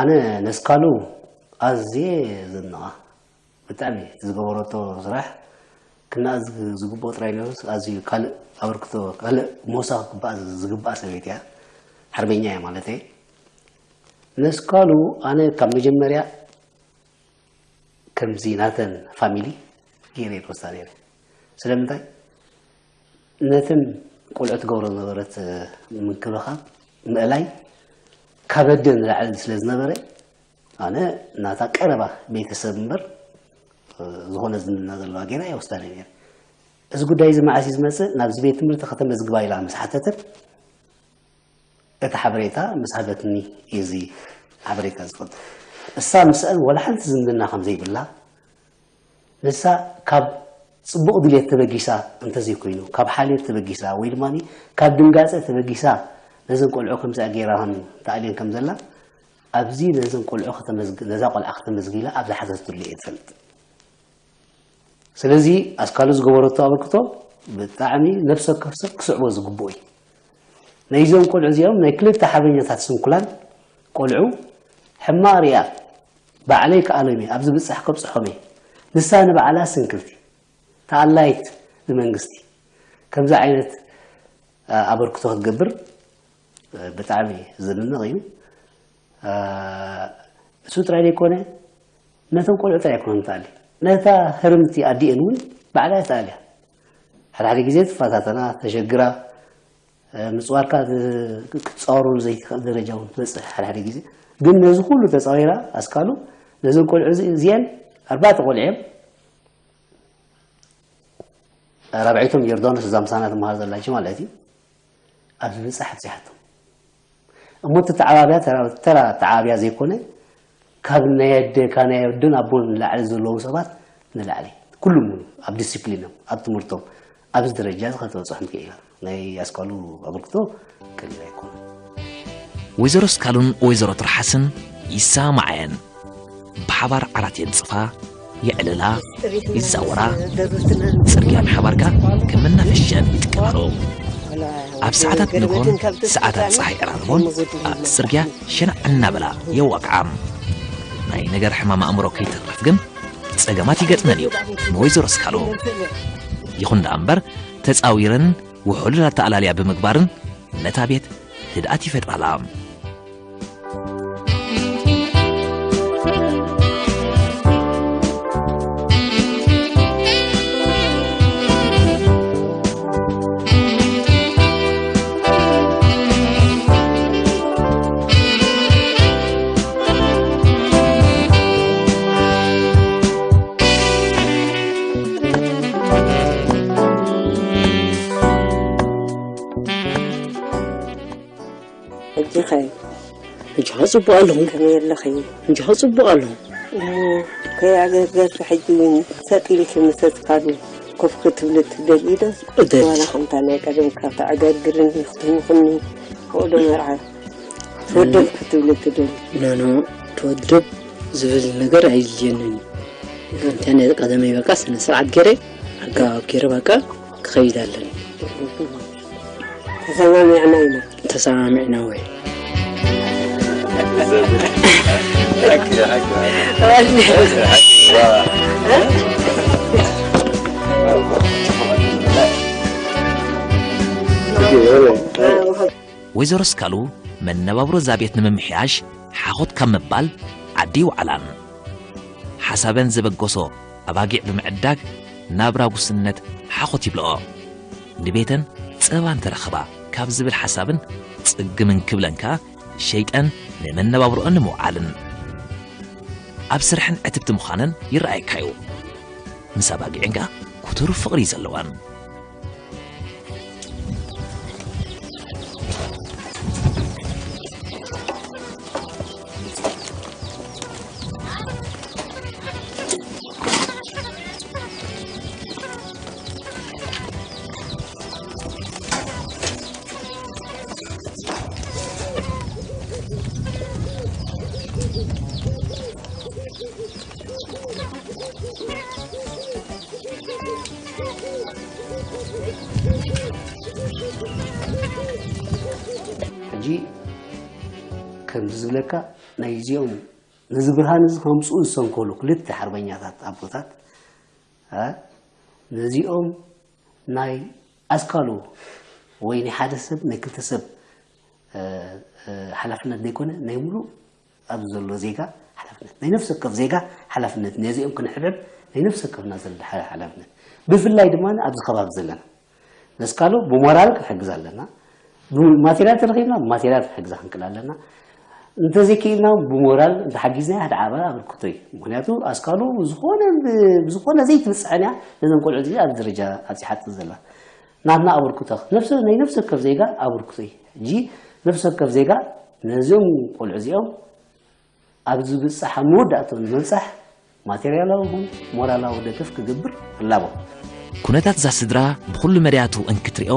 ኣነ ነስካሉ ኣዝየ ዘድንቓ። ብጣዕሚ እቲ ዝገበረቶ ስራሕ ክነኣዝ ዝግብኦ ጥራይ ነይሩስ፣ ኣዝዩ ካልእ ኣበርክቶ፣ ካልእ ሞሳ ክግባኣ ዝግባኣ ሰበይቲ እያ። ሓርበኛ እያ ማለተይ። ነስካሉ ኣነ ካብ መጀመርያ ከምዚ ናተን ፋሚሊ ገይረ እየ ዝወስዳ ነይረ። ስለምንታይ? ነተን ቆልዑ ትገብሮ ዝነበረት ምንክብኻብ፣ ምእላይ፣ ካብ ኣደ ንላዕሊ ስለ ዝነበረ፣ ኣነ ናታ ቀረባ ቤተሰብ እምበር፣ ዝኾነ ዝምድና ዘለዋ ገይረ ኣይወስዳን እየ ነይረ። እዚ ጉዳይ እዚ መዓስ እዩ ዝመጽእ? ናብዚ ቤት ትምህርቲ ከተመዝግባ ኢላ ምስ ሓተተት፣ እቲ ሓበሬታ ምስ ሃበትኒ እዩ እዚ ሓበሬታ ዝፈልጥ። እሳ ምስአን ዋላ ሓንቲ ዝምድና ከም ዘይብላ፣ ንሳ ካብ ጽቡቕ ድሌት ተበጊሳ እንተዘይኮይኑ፣ ካብ ሓልዮት ተበጊሳ ወይ ድማ ካብ ድንጋጸ ተበጊሳ ነዘን ቆልዑ ከምዚኣ ገይራ ከም ተኣልየን ከም ዘላ፣ ኣብዚ ነዘን ቆልዑ ከተመዝግ-፣ ነዛ ቆልዓ ከተመዝግብ ኢላ ኣብ ዝሓተትሉ እየ ትፈልጥ። ስለዚ ኣስካሉ ዝገበረቶ ኣበርክቶ ብጣዕሚ ነፍሲ ወከፍ ሰብ ክስዕቦ ዝግብኦ እዩ። ናይዞም ቆልዑ እዚኦም ናይ ክልተ ሓርበኛታት ስንኩላን ቆልዑ ሕማቕ ሪኣ ባዕለይ ክኣሎም እየ፣ ኣብ ዝብጻሕ ከብጽሖም እየ። ንሳ ንባዕላ ስንክልቲ፣ ተኣላይት ንመንግስቲ ከምዚ ዓይነት፣ እ፣ ኣበርክቶ ክትገብር፣ እ፣ ብጣዕሚ ዝድነቕ እዩ። እ፣ እሱ ጥራይ ዘይኮነ፣ ነቶም ቆልዑ ጥራይ ኣይኮነን ትኣሊ፣ ነታ ህርምቲ ኣዲኤን እውን ባዕላ እያ ትኣልያ። ሓደ ሓደ ግዜ ትፈታተና፣ ተሸግራ፣ እ፣ ምጽዋርካ ዝ-፣ ክትጻወረሉ ዘይትኽእል ደረጃ እውን ትበጽሕ ሓደ ሓደ ግዜ። ግን ነዚ ኩሉ ተጻዊራ ኣስካሉ፣ ነዘን ቆልዑ እዚ-፣ እዚአን ኣርባዕተ ቆልዑ እዮም። ራብዐይቶም ዮርዳኖስ እዛ ምሳና ትመሃር ዘላ ሕጂ ማለት እዩ። ኣብ ዝበጽሕ ኣብጺሓቶም። እሞ እቲ ተዓባብያ ተራ፣ ተራ ተዓባብያ ዘይኮነ፣ ካብ ናይ ኣደ፣ ካብ ናይ ኣደን ኣቦን ንላዕሊ ዘለዉ ሰባት ንላዕሊ። ኩሉም ኣብ ዲሲፕሊኖም፣ ኣብ ትምህርቶም፣ ኣብዚ ደረጃ እዚ ከተበጽሖም ክኢላ። ናይ ኣስካሉ ኣበርክቶ ቀሊል ኣይኮነን። ወይዘሮ ስካሉን ወይዘሮ ትርሓስን ይሰማማዓ እየን። ብሓባር ዓራት የንጽፋ፣ የዕልላ፣ ይዛወራ፣ ጽርግያ ብሓባር ከኣ ከም መናፈሻ ይጥቀማሉ። ኣብ ሰዓታት ንግሆን ሰዓታት ጸሓይ ዕራርቦን ኣብቲ ጽርግያ ሸናዕ እናበላ የዋግዓ። ናይ ነገር ሕማም ኣእምሮ ከይተርፍ ግን ጸገማት ይገጥመን እዩ ንወይዘሮ ስካሉ። ይኹን ደኣ እምበር ተጻዊረን ውሑድ ኣተኣላልያ ብምግባርን ነታ ቤት ህድኣት ይፈጥራላ። ሕጂ ኸ? ሕጂ ኸ ጽቡቕ ኣለኹ። ከመይ ኣለኺ? ሕጂ ኸ ጽቡቕ ኣለኹ። እሞ ከይኣገርገርኪ ሕጂ እውን ሰጥ ኢልኪ ምስ ኣስካሉ ኮፍ ክትብሊ ትደልዪ ዶ? እደሊ። ዋላ ከምታ ናይ ቀደምካ ተዕገርግርኒ ክትህውኽኒ፣ ከምኡ ዶ መርዓ ትወደብ ክትብሊ ትደሊ? ኖ፣ ኖ፣ ትወደብ ዝብል ነገር ኣይድልየንን እዩ። ከምታ ናይ ቀደመይ በቃ ስነ ስርዓት ገይረ፣ ኣገባብ ገይረ በቃ ክኸይድ ኣለኒ። ተሰማሚዕና ኢና። ተሰማሚዕና ወይ? ወይዘሮ ስካሉ መነባብሮ እዛ ቤት ንምምሕያሽ ሓኾት ካብ ምባል ዓዲ ይውዓላን ሓሳበን ዘበገሶ ኣባጊዕ ብምዕዳግ ናብራ ጉስነት ሓኾት ይብልኦ። ንቤተን ጸባ እንተረኸባ ካብ ዝብል ሓሳብን ጽግምን ክብለን ከኣ ሸይጠን ንመነባብሮኦን ንምውዓልን ኣብ ስርሐን ዕትብቲ ምዃነን ይረኣየካ እዩ። ምስ ኣባጊዕን ከኣ ክቱር ፍቕሪ እዩ ዘለወን። ሕጂ ከምዚ ዝብለካ ናይዚኦም ነዚ ብርሃን እዚ ከምፅኡ ዝሰንከሉ ክልተ ሓርበኛታት ኣቦታት እ ነዚኦም ናይ ኣስካሉ ወይ ናይ ሓደ ሰብ ናይ ክልተ ሰብ እ፣ እ፣ ሓላፍነት ዘይኮነ ናይ ሙሉእ ኣብዚ ዘሎ ዜጋ ሓላፍነት ናይ ነፍሲ ወከፍ ዜጋ ሓላፍነት ነዚኦም ክንሕብሕብ ናይ ነፍሲ ወከፍና ዘሎ ሓ- ሓላፍነት ብፍላይ ድማ ኣብዚ ከባቢ ዘለና ነስካሉ ብሞራል ክንሕግዝ ኣለና ብማቴሪያል ተረኺብና ብማቴሪያል ክንሕግዛ ክንክእል ኣለና እንተዘይክኢልና እውን ብሞራል እንተሓጊዝናያ ሓደ ዓባይ ኣበርክቶ እዩ። ምኽንያቱ ኣስካሉ ብዝኾነ ብዝኾነ ዘይትብፅሐን እያ ነዘን ቆልዑ እዚ ኣብዚ ደረጃ ኣብፂሓተን ዘላ። ናትና ኣበርክቶ ነፍሲ ናይ ነፍሲ ወከፍ ዜጋ ኣበርክቶ እዩ። ሕጂ ነፍሲ ወከፍ ዜጋ ነዚኦም ቆልዑ እዚኦም ኣብ ዝብፃሕ ኣብ መወዳእትኡ ንምብፃሕ ማቴርያላዊ ይኹን ሞራላዊ ደገፍ ክገብር እላቦ። ኩነታት እዛ ስድራ ብኹሉ መዳያቱ እንክትሪኦ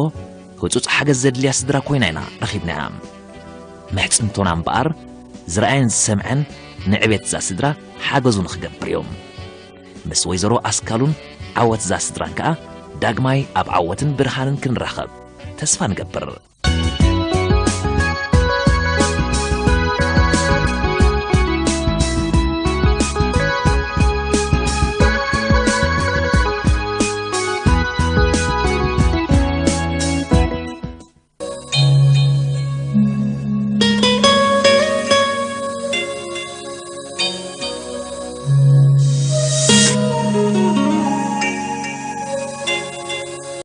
ህጹጽ ሓገዝ ዘድልያ ስድራ ኮይና ኢና ረኺብናያ። መሕጽንቶና እምበኣር ዝረኣየን ዝሰምዐን ንዕቤት እዛ ስድራ ሓገዙ ንኽገብር እዩ። ምስ ወይዘሮ ኣስካሉን ዓወት እዛ ስድራን ከኣ ዳግማይ ኣብ ዓወትን ብርሃንን ክንራኸብ ተስፋ ንገብር።